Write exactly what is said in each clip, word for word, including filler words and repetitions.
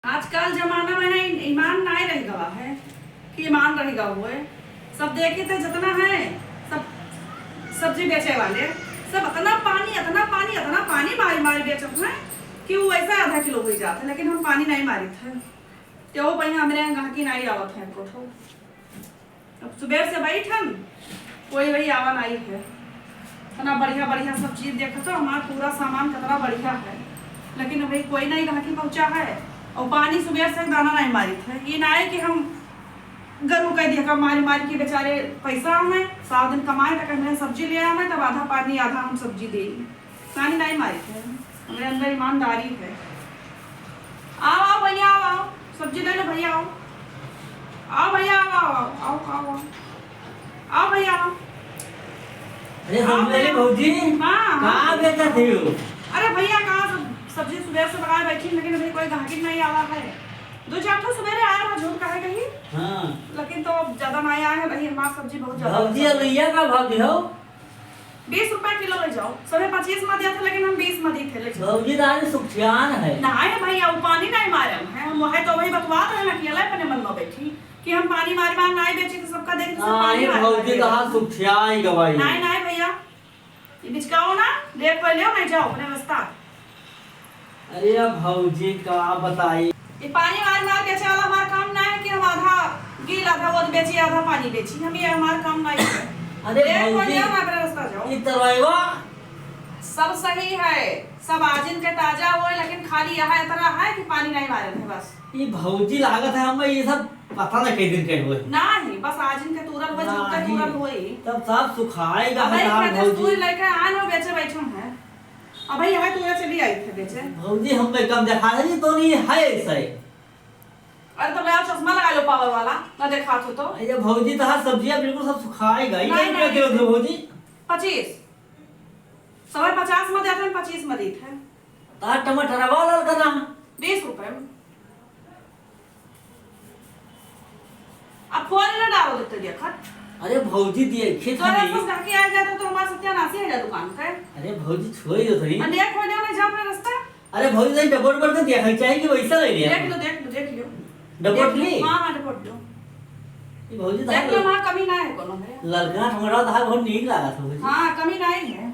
आजकल जमाना में है, ईमान नाहीं रह गवा है कि ईमान रह गवा हुए। सब देखित है जितना है, सब सब्जी बेचे वाले, सब अतना पानी, अतना पानी, अतना पानी मारी मारी बेचत हैं कि वो वैसा आधा किलो होइ जात है, लेकिन हम पानी नाहीं मारित है। तो वो पहिया हमरे यहाँ गाहकी नाहीं आवत है एको ठो। अब सुबेर से बैठन, कोई वही आवा नाहीं है। इतना बढ़िया बढ़िया सब चीज देखत हो, हमार पूरा सामान कितना बढ़िया है, लेकिन अभी कोई नाहीं गाहकी पहुँचा है। और पानी सुबेर से दाना नाहीं मारित है। ये नाहीं कि हम गरु कह दिया का मारी मारी के बेचारे पैसा आवे, सारा दिन कमाए तक हमरे सब्जी ले आवे, तब आधा पानी आधा हम सब्जी दे। पानी नाहीं मारित है, हमरे अंदर ईमानदारी है। आओ, आओ भैया, आओ, आओ। सब्जी ले लो भैया, आओ। आओ भैया, आओ, आओ, आओ, आओ, आओ। आओ भैया, आओ। अरे, आओ सब्जी ले भैया। भौजी। हाँ, हाँ। कहाँ बेचत हो? अरे भैया, कहाँ सब सब्जी सुबेर से बनाए बैठी, लेकिन अभी कोई गाहकी नाहीं आवा है। दो चार ठो सुबेरे आए रहा, झूठ काहे कही? हाँ। लेकिन तो अब ज्यादा नाहीं आए हैं, वही हमार सब्जी बहुत ज्यादा भौजी, बचा है। अलुइया का भाव दिहो? बीस रुपया किलो ले जाओ, सभे पच्चीस मा दिया था, लेकिन हम बीस मा दी थे, ले जाओ। भौजी, तो आज सुखियान है। नाहीं भैया, वो पानी नाहीं मारे हम, हम वही तो वही बतवा रहे ना कि अलै अपने मन में बैठी कि हम पानी मारी मार नाहीं बेची, तो सबका देख के सब पानी अरे मार भौजी, मार तो आज सुखियाई गवाई। नाहीं, नाहीं भैया, ये बिचकाओ ना, देख पहले हो, नाहीं जाओ अपने रास्ता। अरे अब भौजी का बताई। ये पानी मार मार बेचे वाला हमार काम ना है कि हम आधा गील, आधा वो बेची, आधा पानी बेची। हम ये हमार काम ना है। अरे ले भौजी, कोई ना, अपना रास्ता जाओ। ई तरवाइवा। सब सही है, सब आजिन के ताजा होए, लेकिन खाली यहाँ इतना है कि पानी नाहीं मारे है बस। ई भौजी लागत है, हम ये सब पता ना कई दिन के हुए। नाहीं, बस आजिन के तूरल होए, जब तक नाहीं, तूरल होए। तब सब सुखाएगा अबे हमार खेते से भौजी। तूर लेके आन हो बेचे बैठे हैं। अबे यहाँ तूरा चली आई थे बेचे। भौजी, हम पे कम देखा है, ये तो नहीं है ऐसा ही। अरे तो ले आओ चश्मा लगा लो पावर वाला, ना देखा तो, तो। ये भौजी, तहार सब्जियां बिल्कुल सब सुखाएगा। ये नाहीं, क्या नाहीं, किलो थे भौजी? पच्चीस। सवाई पचास मा देते हैं, पच्चीस मा देते हैं। तहार टमाटर वाला करना। बीस रुपए में। अब फोन ना डालो देते देखत। अरे भौजी, देखित तो हमी। ऐसा कह के आ जाता तो हमारा सत्यानाशी है जा दुकान का। अरे भौजी, छोड़ दो तनी। अन्य खोले ना जा अपना रास्ता। अरे भौजी, तनी डबोट पर तो देखा चाहिए कि वैसा ले लिया। देख लो, देख लो, देख लो। डबोट देख लो। ली? हाँ, हाँ, डबोट लो। ये भौजी, देख लो, वहाँ कमी ना है कोनो में। ललका टमाटर तो बहुत नीक लागत है भौजी। हाँ, कमी ना है।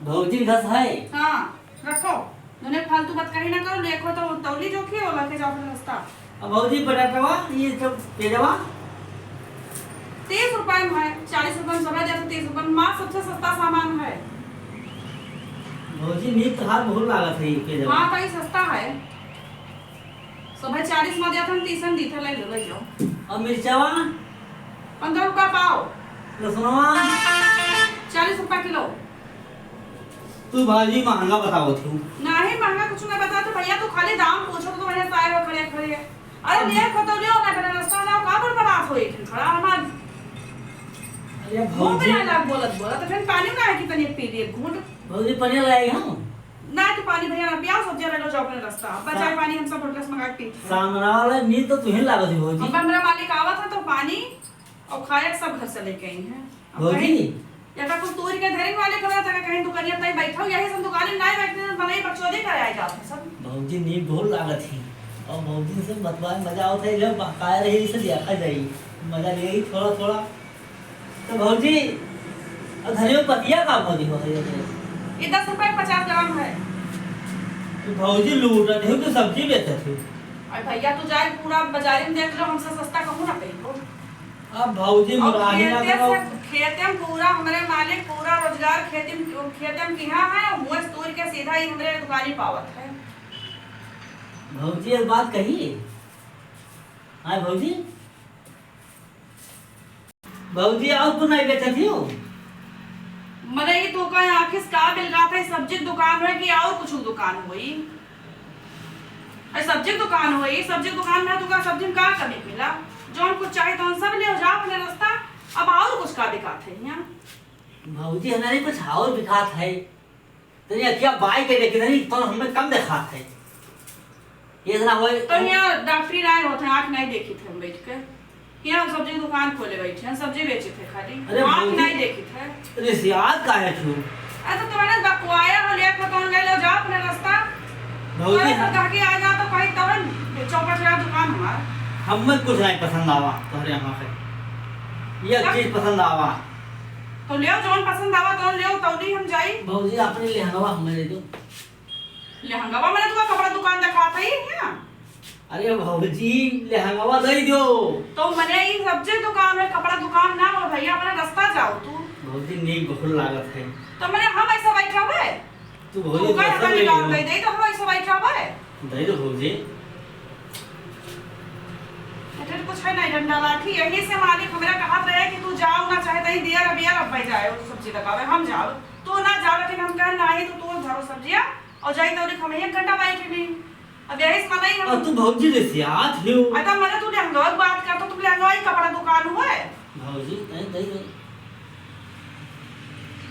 भौजी घस है। हाँ, रखो। दुने फालतू बात कही ना करो, देखो तो तौली जोखी हो, लगे जाओ अपने रास्ता। अब भौजी बटाटवा, ये सब पेजवा? तीस रुपए में है, चालीस रुपए में सब है, जैसे तीस रुपए में। माँ सबसे सस्ता सामान है। भौजी, नीक तहार बहुत लागत है ये पेजवा। हाँ, तो ये सस्ता है। सब है चालीस में दिया था, तीस में दी था, ले लो, ले जाओ। अब मिर्चवा? पन्द्रह रुपया पाव। लहसुनवा? चालीस रुपया किलो। तू भाजी महंगा बतावत हूँ। नहीं, महंगा कुछ नहीं बताते भैया, तू खाली दाम पूछो तो मैंने सारे खड़े खड़े। अरे अब ले खो तो लियो ना, मेरा रास्ता ना का बड़बड़ात हो एक खड़ा हमार। अरे मुंह पे भौजी। आए लाग बोलत बोलत, तो फिर पानी ना है कि तनी पी लिए घूंट। भौजी, पानी लाई हम। ना तो पानी भैया ना पियाओ, सब्जियां ले लो, जाओ अपने रास्ता। बचा हाँ। पानी हम सब होटल से मंगा के पी। सामने वाला नींद तो तुही लागत है भौजी। अब हमरा मालिक आवत है तो पानी और खाए सब घर से लेके आई हैं। अब भौजी। कहीं या का कुछ तोड़ के धरे वाले खड़ा था, कहीं दुकानिया तई बैठा हो, यही सब दुकान में नहीं बैठते, बनाई बकचोदी करे आ जाते सब। भौजी नींद बहुत लागत है। और भौजी से बतवा मजा आवत है, जब बहकाए रही से देखा जाई, मजा ले आई थोड़ा थोड़ा। तो भौजी, और धनिया पतिया का भौजी हो रही है? ये दस रुपए पचास ग्राम है। तो भौजी लूटत हो कि सब्जी बेचत हो? अरे भैया, तू जाए पूरा बाजारी में देख लो, हमसे सस्ता कहूँ ना कहीं को। अब भौजी और मुरारी ना खेते करो। से, खेते में पूरा हमरे मालिक पूरा रोजगार खेती में, खेते में किहा है, मुँह से तोड़ के सीधा ही हमरे दुकानी पावत है। भौजी एक बात कही, हाँ भौजी, भौजी, और तू नहीं बेचत हियो? मने ई तो का आखिर का बिलगात है, सब्जी के दुकान है कि और कुछ दुकान होई? अरे सब्जी के दुकान होई, सब्जी के दुकान में तो का सब्जी में का कमी मिला? जौन कुछ चाहे तौन सब ले जाओ अपने रास्ता। अब और कुछ का बिकात है यहाँ? भौजी, हमारे कुछ और बिकात है। तनी अखिया बाई के देखी तनी, तो हमें कम देखात है। ये इतना होए। तो यहाँ डॉक्टरी राय होत है, आँख नहीं देखी थे हम बैठ के। यहाँ हम सब्जी दुकान खोले बैठे हैं, सब्जी बेचे थे खाली। अरे आँख भौजी, नहीं देखी थे। अरे सियाद का है छू? अरे तो तुम्हारे बकवाया हो, ले को तो ले लो, जाओ अपने रास्ता। भौजी, तोरे तो हाँ। गाहकी आ जा तो कहीं तवन। हमें कुछ नहीं पसंद आवा तोहरे यहाँ से। ये का? चीज पसंद आवा। तो लेव, जौन पसंद आवा तौन लेव, तौली हम जाई। भौजी, अपने लेहंगवा हमें दे दो। लेहंगवा मने तू कपड़ा दुकान देखात है यहाँ? अरे भौजी, लेहंगवा दे दो। तो मने ई सब्जी दुकान है, कपड़ा दुकान ना हो भैया, मने रास्ता जाओ तू। भौजी, नीक बहुत लागत है। तो मने हम ऐसा बैठा है? तू भौजी तू का दोसर हमारी ले गाँव लियो। दे दे, तो हम ऐसा बैठा है? दे दो भौजी। अरे कुछ है नहीं, डंडा लाठी। यही से मालिक हमरा कहत रहे कि तू जाओ ना, चाहे तहीं दियर अबियर अब्बे जाए, वो सब्जी लगावे, हम जाओ। तू ना जाओ, लेकिन हम कहे नाही, तो तू धरो सब्जिया और जाई तौली, हम एक घंटा बैठे नहीं। अब यही से मनई हम और तू भौजी रिसियात हो। अरे तो मने तू लहंगा की बात कर, तो तुम लहंगा ही कपड़ा दुकान हुआ है? भौजी, नहीं, नहीं, नहीं।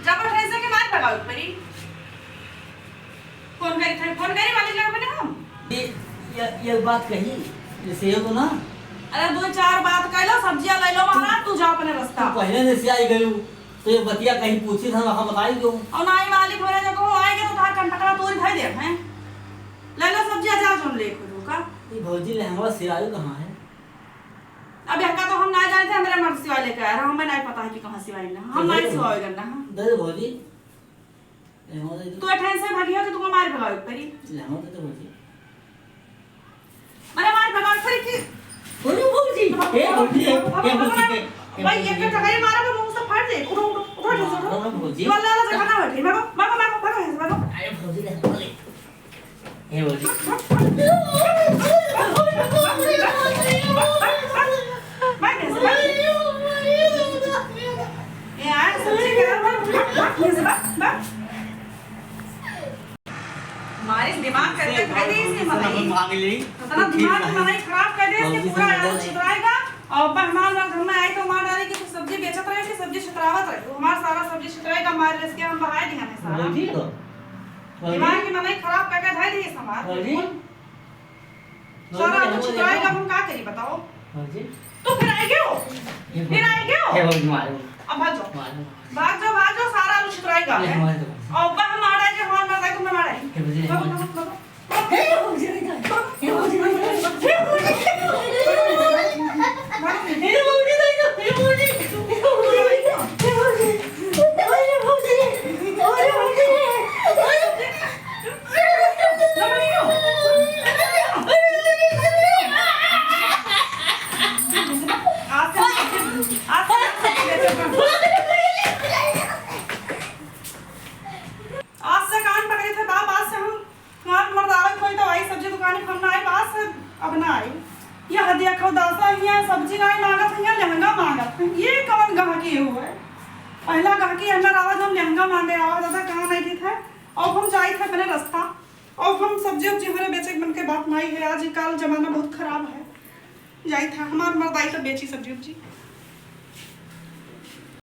जब उठे से के मार भगाओ परी। फोन करी थे, फोन करी वाली लड़के ने हम। ये, ये, ये बात कही, जैसे ये तो ना। अरे दो चार बात कह लो, सब्जियां ले लो महाराज, तू जा अपने रास्ता। तू पहले से आई गयू, तो ये बतिया कहीं पूछी था, वहाँ बताई क्यों? और ना ही मालिक मेरे जो को आएंगे तो तार कंटकड़ा तोड़ भाई दे हैं। ले लो सब्जियां, जा जोन ले खुद का। ये भौजी लहंगा सियाई कहाँ है? अब यहाँ का तो हम ना जाने थे, हमारे मर्द सिवाय लेके आया रहा, हमें नहीं पता है कि कहाँ सिवाई ना, हम तो नहीं दे सिवाई करना है। दे दे भौजी। ले, हमारे दे दे। तू अठैन से भागियो कि तुमको मार भगावे परी। ले, हमारे दे दे भौजी। अरे मार भगावे परी कि अरे भौजी, ए भौजी, ए भौजी, ए भाई, भौजी, एक ए टकरी मारा तो मुंह से फाट जाए। उठो, उठो, उठो, उठो, उठो। अरे भौजी। ये वाला वाला जगह ना बैठे। भागो, भागो, भागो, भागो, भागो। अरे भौजी, ले, हमारे। ए भौजी। मारे दिमाग करके खाई दे इसने मनई। भाग ले। इतना दिमाग मनई खराब कर दे इसके, पूरा आलू छितराएगा। और अब हमारे घर में आई तो मार डाली कि तू सब्जी बेचत रहे, कि सब्जी छितरावत रहे। तू हमारा सारा सब्जी छितराएगा, मार इसके हम बहाए दिया है सारा। भौजी तो। भौजी। दिमाग की मनई खराब करके धर दी इस हमार। भौजी। सारा भौजी, कुछ भौजी, ट्राई का हम का करी बताओ? भौजी। तो फिर आई गयो? ये फिर आई गयो? ये भौजी मारो। अब भाग जाओ। मारो। भाग जाओ, भाग जाओ, सारा आलू छितराई का ये है। हमारे तो। और अब हम मारा है कि हमारे मारा है, तुमने मारा है। ये भौजी, भागो, ये भागो, भागो। ये भौजी, ये भौजी, ये भौजी, ये भौजी। आज से कान पकड़े थे बाप, आज से हम, हमार मर्द आवे कोई तो आई सब्जी दुकान, हम ना आई, आज से अब ना आई। यह देखो दासा, हियाँ सब्जी नाई मांगत है, हियाँ लहंगा मांगत है। ये कवन गहकी हुए? पहला गहकी अंदर आवा, जब लहंगा मांगे आवा, दादा कहाँ नहीं थे? अब हम जाई थे अपने रास्ता। अब हम सब्जी उब्जी हमरे बेचे के मन के बात नाई है। आज काल जमाना बहुत खराब है। जाई थे, हमार मर्द आई तो बेची सब्जी उब्जी।